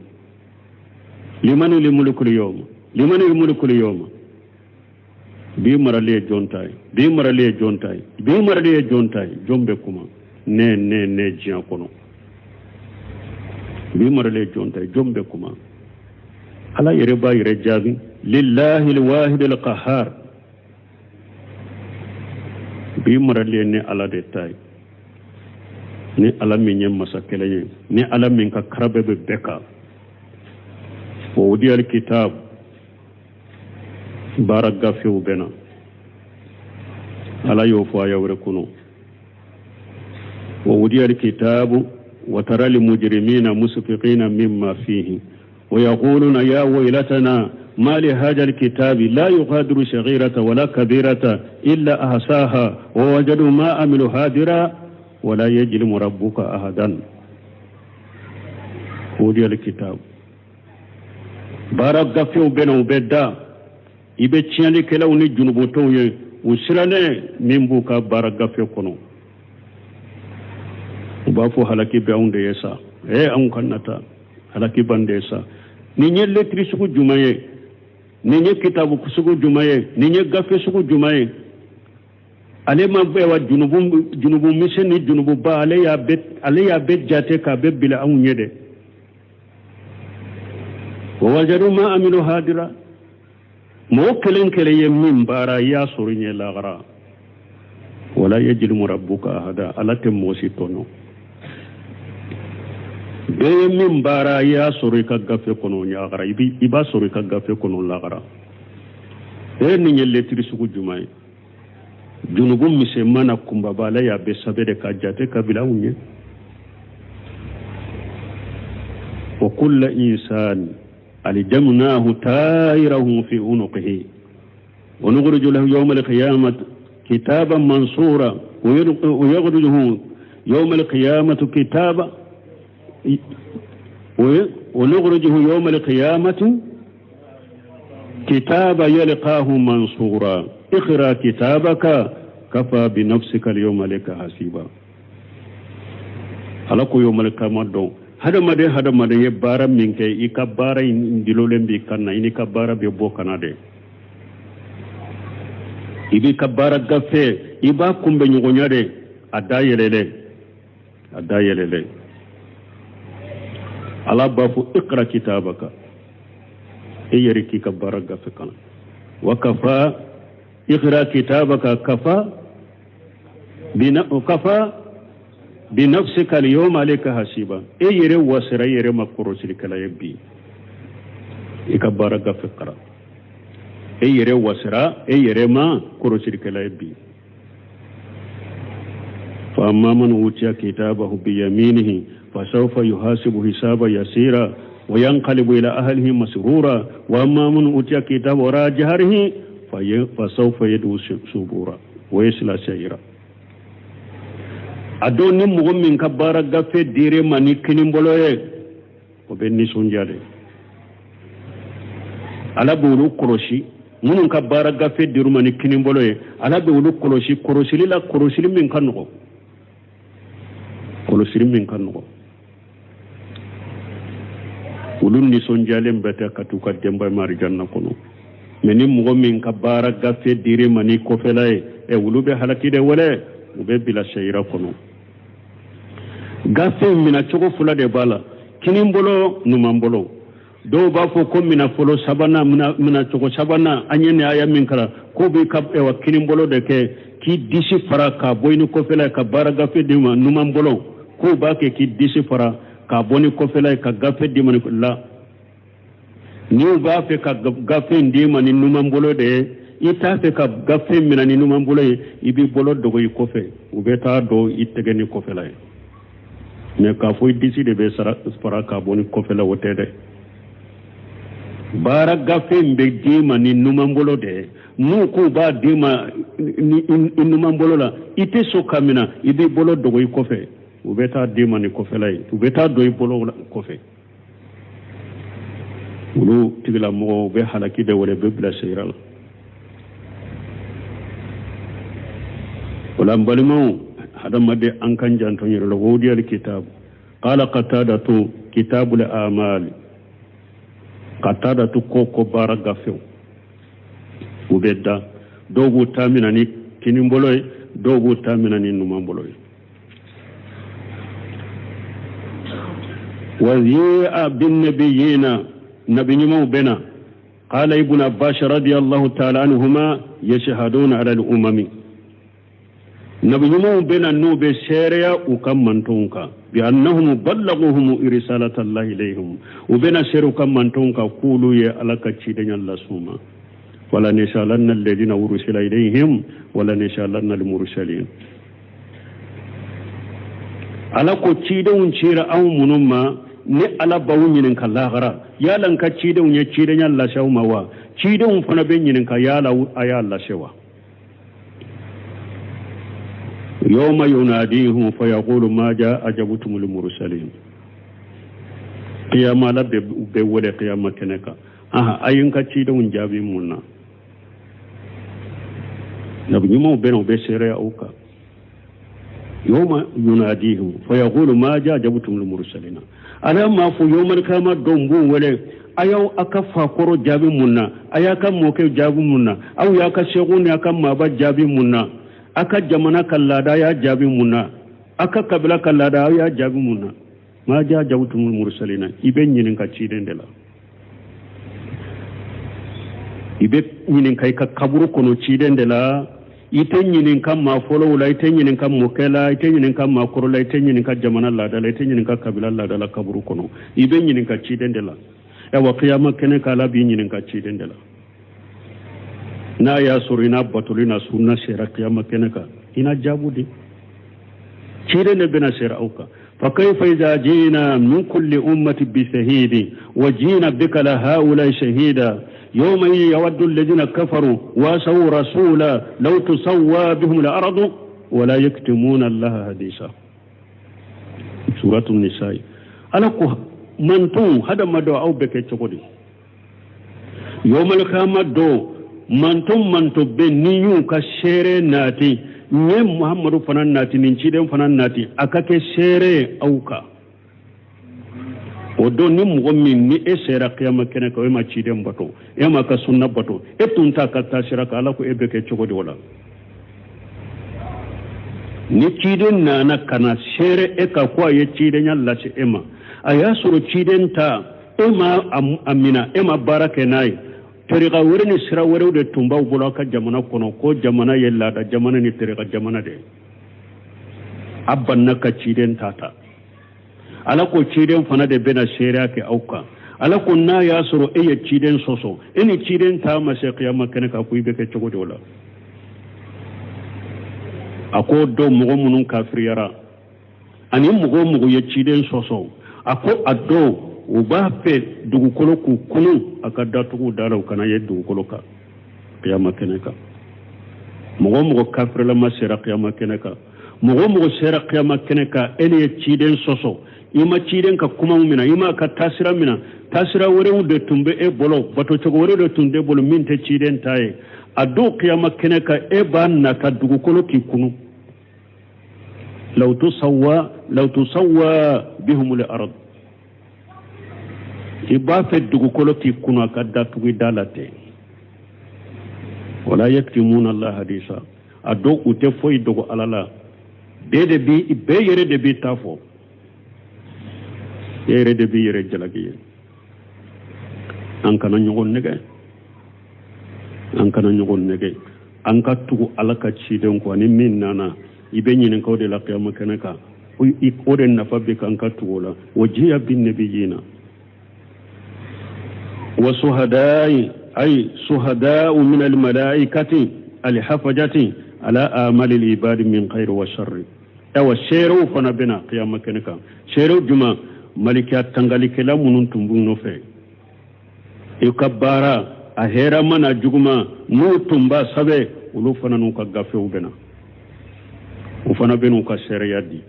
limani limulukul yawma, limani limulukul yawma. Bi marali ye jɔn ta ye, bi marali ye jɔn ta ye, bi marali ye jɔn ta ye. Jɔn bɛ kuma ne ne ne diɲɛ kɔnɔ. Bi marali ye jɔn ta ye, jɔn bɛ kuma. Ala yɛrɛ b'a yɛrɛ jaabi lillahi alwahid alqahar. Bi marali ye ne Ala de ta ye, ni Ala min ye masa kelen ye, ni Ala min ka karabɛ bɛ bɛɛ kan. Wa wudiya alkitab, baara gafew bɛ na. Ala y'o fɔ aya wɛrɛ kɔnɔ. Wa wudiya alkitabu wa tara almujrimina musfiqina mimma fihi wa yaquluna ya waylatana ma li hadha alkitabi la yughadiru saghirata wala kabirata illa ahsaha wa wajadu ma amilu hadira wala yajlimu rabbuka ahadan. Wudiya alkitabu, baara gafew bɛ na, u bɛ da. I bɛ tiɲɛlikɛlaw ni junubutɔw ye, u sirannen min b'u ka baara gafe kɔnɔ. U b'a fɔ halaki bɛ anw de ye sa, anw ka nata halaki b'an de ye sa. Nin ye lɛtiri sugu jumɛn ye, nin ye kitabu sugu jumɛn ye, nin ye gafe sugu jumɛn ye? Ale ma wa junubu, junubu misɛn ni junububa, ale y'a bɛɛ jate k'a bɛɛ bila anw ɲɛ dɛ. Wa wajadu ma amilu hadira, mɔgɔ kelen kelen ye min baara, i y'a sɔrɔ ɲɛ lagara. Wala yajlimu rabbuka ahada, Ala tɛ mɔgɔ si tɔɲɔ. Bɛɛ ye min baara, i y'a sɔrɔ i ka gafe kɔnɔ ɲagara, i b'a sɔrɔ i ka gafe kɔnɔ lagara. E, nin ye lɛtiri sugu jumɛn ye? Junubu misɛnman na kunbaba, Ala y'a bɛɛ sɛbɛn de ka jate ka bila anw ɲɛ. Wa kulla insani aljamnahu tairahu fi unuqihi wa nukhriju lahu yawma alqiyamati kitaban mansura wa yakhrujuhu yawma alqiyamati kitaba wa nukhrijuhu yawma alqiyamati kitaba yalqahu mansura iqra kitabaka kafa bi nafsika alyawma alayka hasiba. Ala ko yawmal qiyamah don, hadamaden hadamaden ye baara min kɛ, i ka baara in dilolen b'i kan na, i n'i ka baara bɛ bɔ kana dɛ. I b'i ka baara gafe, i b'a kunbɛ ɲɔgɔnya de, a da yɛlɛlen, a da yɛlɛlen. Ala b'a fɔ iqra kitabaka, e yɛrɛ k'i ka baara gafe kana. Wa kafa iqra kitabaka kafa bina kafa binafsika alyawma alayka hasiba, e yɛrɛ wasira i yɛrɛ ma kɔrɔsilikɛla ye bi, i ka baara gafe kalan. E yɛrɛ wasira e yɛrɛ ma kɔrɔsilikɛla ye bi. Fa amma man utiya kitabahu biyaminihi fasawfa yuhasibu hisaba yasira wa yanqalibu ila ahlihi masrura wa amma man utiya kitabahu wara jahrihi fasawfa yad'u subura wa yasla sa'ira. A don ni mɔgɔ min ka baara gafe dir'e ma ni kinibolo ye, o bɛ nisɔndiya de. Ala b'olu kɔlɔsi, minnu ka baara gafe dir'u ma ni kinibolo ye, Ala bɛ olu kɔlɔsi kɔlɔsili la, kɔlɔsili min ka nɔgɔ, kɔlɔsili min ka nɔgɔ. Olu nisɔndiyalen bɛ tɛ ka t'u ka denbaya ma arijanna kɔnɔ. Mɛ ni mɔgɔ min ka baara gafe dir'e ma ni kɔfɛla ye, ɛ, olu bɛ halaki de, wɛlɛ u bɛ bila sayira kɔnɔ. Gafe in minɛ cogo fila de b'a la, kinin bolo, numan bolo. Dɔw b'a fɔ ko minɛ fɔlɔ sabanan, minɛ cogo sabanan, an ye nin aya min kalan, k'o b'i ka ɛwà kinin bolo de kɛ k'i disi fara k'a bɔ i ni kɔfɛla ye ka baara gafe d'i ma. Numan bolo, k'o b'a kɛ k'i disi fara k'a bɔ ni kɔfɛla ye ka gafe d'i ma. La n'u b'a fɛ ka gafe in d'i ma ni numan bolo de ye, i t'a fɛ ka gafe minɛ ni numan bolo ye, i b'i bolo dogo i kɔfɛ, u bɛ taa don i tɛgɛ ni kɔfɛla ye. Mɛ k'a fɔ i disi de bɛ fara k'a bɔ ni kɔfɛla, o tɛ dɛ. Baara gafe in bɛ d'i ma ni numan bolo de ye. N'u k'u b'a d'i ma ni i numan bolo la, i tɛ sɔn ka minɛ, i b'i bolo dogo i kɔfɛ, u bɛ taa d'i ma ni kɔfɛla ye, u bɛ taa don i bolo kɔfɛ. Olu tigilamɔgɔw bɛ halaki de, wele bɛ bila seyira la. O la, n balimaw, hadamaden an kan janto yɛrɛ la. Wudiyal kitabu qala Qatadatu kitabul amali. Qatadatu ko baara gafew u bɛ da, dɔw b'u ta mina ni kinin bolo ye, dɔw b'u ta mina ni numan bolo ye. Wa ji'a binnabiyina, nabi ɲumanw bɛ na. Qala Ibn Abbas radiyallahu ta'ala anhuma yashhaduna ala al-umami, nabi ɲumanw bɛ na n'u bɛ seereya u ka mantonw kan, bi annahum ballaguhum risalata Allahi ilayhim, u bɛna seere u ka mantonw kan k'olu ye Ala ka cidenya las'u ma. Wala nasalanna alladhina ursila ilayhim wala nasalanna al-mursalin. Ala ko cidenw cira anw minnu ma, ni Ala b'aw ɲininka lahara, yala n ka cidenw ye cidenya lase aw ma wa? Cidenw fana bɛ ɲininka, yala a y'a lase wa? Yawma yunadihum fayaqulu maja ajabtumul mursalin. Qiyama, Ala bɛ wele qiyama kɛnɛ kan, aha, a ye n ka cidenw jaabi mun na? Nabi ɲumanw bɛ na, u bɛ seereya aw kan. Yawma yunadihim fayaqulu maja ajabtumul mursalina. Ala m'a fɔ yawmal qiyama don b'u wele, a y'aw a ka fakɔrɔ jaabi mun na? A y'a ka mɔkɛ jaabi mun na? Aw y'a ka sɛku ni a ka maaba jaabi mun na? A ka jamana ka laada y'a jaabi mun na? A ka kabila ka laada aw y'a jaabi mun na? Ma ja ajabtumul mursalina. I bɛ ɲininka ciden de la, i bɛ ɲininka i ka kaburu kɔnɔ ciden de la. I tɛ ɲininka maa fɔlɔw la, i tɛ ɲininka mɔkɛ la, i tɛ ɲininka maakɔrɔ la, i tɛ ɲininka jamana laada la, i tɛ ɲininka kabila laada la kaburu kɔnɔ. I bɛ ɲininka ciden de la. Ayiwa, kiyama kɛnɛ kan, Ala b'i ɲininka ciden de la. N'a y'a sɔrɔ i n'a batoli na sunna sera kiyama kɛnɛ kan, i na jaabu di. Ciden de bɛna sera aw kan. Fa kayfa idha jina min kulli ummati bi shahidi wa jina bika ala haulai shahida yawma yawaddu alladhina kafaru wa asaw rasula law tusawwa bihum al-ardu wa la yaktumuna allaha hadisa. Suratu Nisa'i. Ala ko manton hadamadenw, aw bɛ kɛ cogo di yawmal qiyama don? Manton manton bɛ ni y'u ka seere nati, n ye Muhamadu fana nati, nin ciden fana nati, a ka kɛ seere ye aw kan. O don, ni mɔgɔ min ni e sera kiyama kɛnɛ kan, e ma ciden bato, e ma ka sunna bato, e tun t'a ka taasira kan, Ala ko e bɛ kɛ cogo di o la? Ni ciden nana ka na seere e kan ko a ye cidenya lase e ma, a y'a sɔrɔ ciden ta e ma a mina, e ma baara kɛ n'a ye, tariqa wɛrɛ ni sira wɛrɛw de tun b'aw bolo aw ka jamana kɔnɔ, ko jamana ye laada jamana ni tariqa jamana de ye, a banna ka ciden ta ta. Ala ko ciden fana de bɛna seereya kɛ aw kan. Ala ko n'a y'a sɔrɔ e ye ciden sɔsɔ, e ni ciden ta ma se kiyama kɛnɛ kan, ko i bɛ kɛ cogo di o la? A ko don, mɔgɔ minnu kafiriyara ani mɔgɔ o mɔgɔ ye ciden sɔsɔ, a ko a don u b'a fɛ dugukolo k'u kunu, a ka datugu da la, u kana ye dugukolo kan kiyama kɛnɛ kan. Mɔgɔ o mɔgɔ kafirilama sera kiyama kɛnɛ kan, mɔgɔ o mɔgɔ sera kiyama kɛnɛ kan, e ne ye ciden sɔsɔ, i ma ciden ka kumaw minɛ, i m'a ka taasira minɛ, taasira wɛrɛw de tun bɛ e bolo, batocogo wɛrɛw de tun b'e bolo min tɛ ciden ta ye, a don kiyama kɛnɛ kan e b'a nata dugukolo k'i kunu. Law tusawwa bihumul ard, i b'a fɛ dugukolo k'i kunu, a ka datugu i da la ten. Wala yaktumuna Allah hadisa. A don u tɛ foyi dogo Ala la. Bɛɛ de bi bɛɛ yɛrɛ de b'i ta fɔ, e yɛrɛ de b'i yɛrɛ jalaki ye. An kana ɲɔgɔn nɛgɛ, an kana ɲɔgɔn nɛgɛ, an ka tugu Ala ka ciden kɔ. Ani min nana, i bɛ ɲininka o de la kiyama kɛnɛ kan. O de nafa bɛ kan ka tugu o la. Wa jiya bin nabiyina wa suhadai, ay suhadau min almalaikati alhafajati ala amali alibadi min khairi wa sharri. Awa, seerew fana bɛna kiyama kɛnɛ kan. Seerew juma? Malikiya tangalikɛla minnu tun b'u nɔfɛ, i ka baara a hɛrɛma n'a juguma n'u tun b'a sɛbɛn, olu fana n'u ka gafew bɛna, u fana bɛn'u ka seereya di.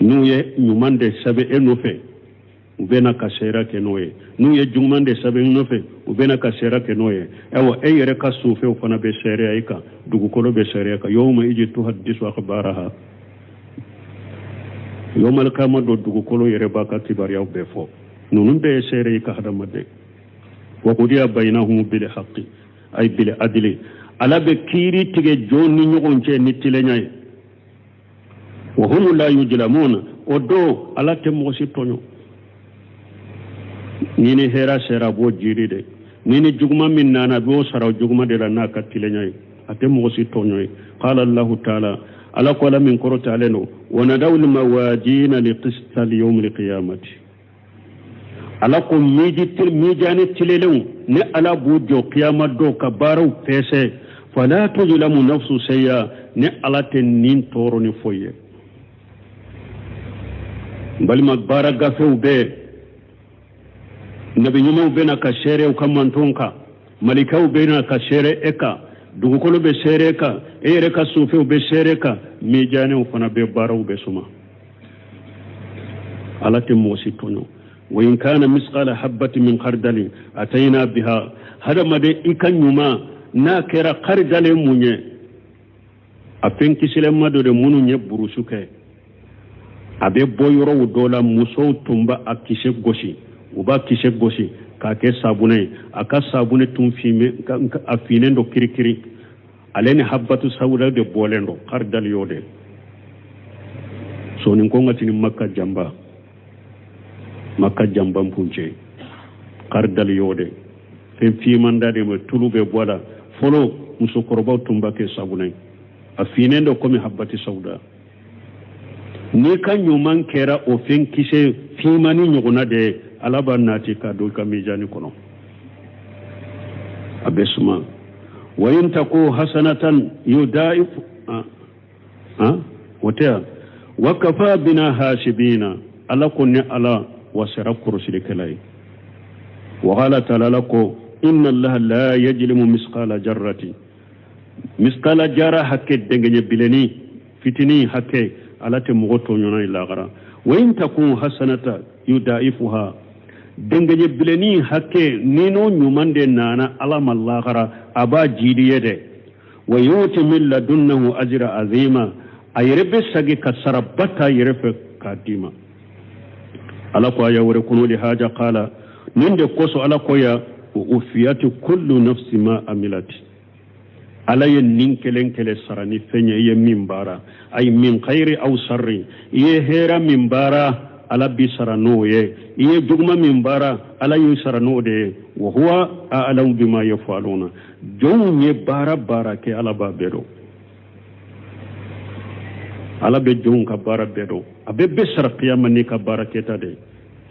N'u ye ɲuman de sɛbɛn e nɔfɛ, u bɛna ka seereya kɛ n'o ye. N'u ye juguman de sɛbɛn e nɔfɛ, u bɛna ka seereya kɛ n'o ye. Ayiwa, e yɛrɛ ka sufɛw fana bɛ seereya i kan, dugukolo bɛ seereya kan. Yawma iji tuhaddisu akhbaraha. Yawmal qiyama don, dugukolo yɛrɛ b'a ka kibaruyaw bɛɛ fɔ. Ninnu bɛɛ ye seere i ka hadamaden. Wa qudiya bainahum bil haqqi, ay bil adli. Ala bɛ kiiri tigɛ jɔn ni ɲɔgɔn cɛ ni tilenya ye. Wa hum la yujlamuna. O don Ala tɛ mɔgɔ si tɔɲɔ. Ni ni hɛrɛ sera, a b'o jiri de. Ni ni juguman min nana, a b'o sara o juguman de la n'a ka tilenya ye. A tɛ mɔgɔ si tɔɲɔ ye. Qala Allahu taala, Ala ko, Ala min kɔrɔtalen don, wa nadawul mawajina li qista li yawmil qiyamati. Ala ko mijani tilelenw ni Ala b'u jɔ kiyama don ka baaraw pɛsɛ. Fala tujlamu nafsu shay'a, ni Ala tɛ nin tɔɔrɔ ni foyi ye. N balima, baara gafew bɛɛ, nabi ɲumanw bɛna ka seere u ka mantonw kan, malikaw bɛna ka seere e kan, dugukolo bɛ seere e kan, e yɛrɛ ka sufɛw bɛ seere kan, mijaniw fana bɛ baaraw bɛ suma. Ala tɛ mɔgɔ si tɔɲɔ. Wa in kana misqala habbati min khardalin atayna biha. Hadamaden, i ka ɲuman n'a kɛra karidalen mun ye, a fɛn kisilenma dɔ de minnu ye burusu kɛ, a bɛ bɔ yɔrɔw dɔ la, musow tun b'a a kisɛ gosi, u b'a kisɛ gosi k'a kɛ sabunɛ ye. A ka sabunɛ tun finmɛ, a finnen don kirikiri. Ale ni habatu sawuda de bɔlen don karidali y'o de soninko ka tini makka jamba makka jamba punce karidali y'o de fɛn fimanda de ma tulu bɛ bɔ a la fɔlɔ musokɔrɔbaw tun b'a kɛ sabunɛ a finnen don komi habati sawuda n'i ka ɲuman kɛra o fɛn kisɛ finmani ɲɔgɔnna de ye ala b'a nati k'a don i ka mizani kɔnɔ a bɛ suma wa in taku hasanatan yudaif o tɛ yan wa kafa bina hasibina ala ko ne ala wasara kɔrɔsilikɛla ye wa qala taala ala ko inna allaha la yajlimu misqala jarrati miskala jara hakɛ dɛngɛɲɛ bilenni fitinin hakɛ ala tɛ mɔgɔ tɔɲɔ n'a ye lagara wa in takun hasanata yudaifuha dɛngɛɲɛ bilenni hakɛ ni n'o ɲuman de nana ala ma lagara a b'a jiidi ye dɛ wa yuti min ladunnahu ajira azima a yɛrɛ bɛ sagi ka saraba ta yɛrɛ fɛ k'a d'i ma ala ko aya wɛrɛ kɔnɔ de haja kala nin de kosɔn ala ko ya wa wufiyati kullu nafsi ma amilati ala ye nin kelen kelen sara ni fɛn ye i ye min baara ay min khayri aw sarri i ye hɛra min baara ala b'i sara n'o ye i ye juguma min baara ala y'i sara n'o de ye wa huwa a'lamu bima yafaluna jɔnw ye baara baara kɛ ala b'a bɛɛ dɔn ala bɛ jɔnw ka baara bɛɛ dɔn a bɛ bɛɛ sara kiyama n'i ka baara kɛta de ye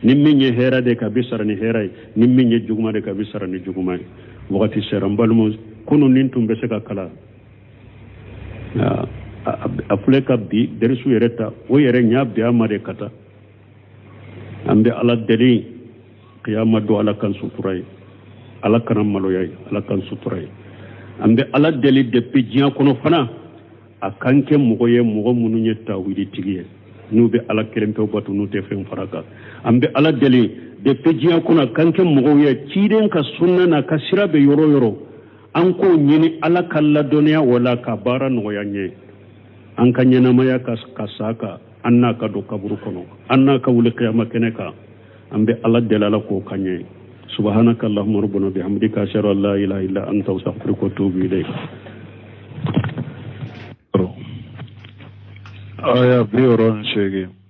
ni min ye hɛrɛ de kɛ a bɛ sara ni hɛrɛ ye ni min ye juguma de kɛ a bɛ sara ni juguma ye wagati sera n balimaw kunun nin tun bɛ se ka kalan a filɛ ka bi dɛrisu yɛrɛ ta o yɛrɛ ɲa bɛn a ma de ka taa an bɛ ala deli kiyama don ala k'an sutura ye ala kana maloya ye ala k'an sutura ye an bɛ ala deli depuis diɲɛ kɔnɔ fana a k'an kɛ mɔgɔ ye mɔgɔ minnu ye tawhidi tigi ye n'u bɛ ala kelen pewu bato n'u tɛ fɛn fara kan an bɛ ala deli depuis diɲɛ kɔnɔ a k'an kɛ mɔgɔw ye ciden ka sunna n'a ka sira bɛ yɔrɔ yɔrɔ an k'o ɲini ala ka ladɔnniya o la ka baara nɔgɔya n ye an ka ɲɛnamaya ka ka sa kan an n'a ka don kaburu kɔnɔ an n'a ka wuli kiyama kɛnɛ kan an bɛ ala deli ala k'o kan ye subhanaka allahumma rabbana bihamdika ashhadu an la ilaha illa anta astaghfiruka wa atubu ilayk
Aya 68.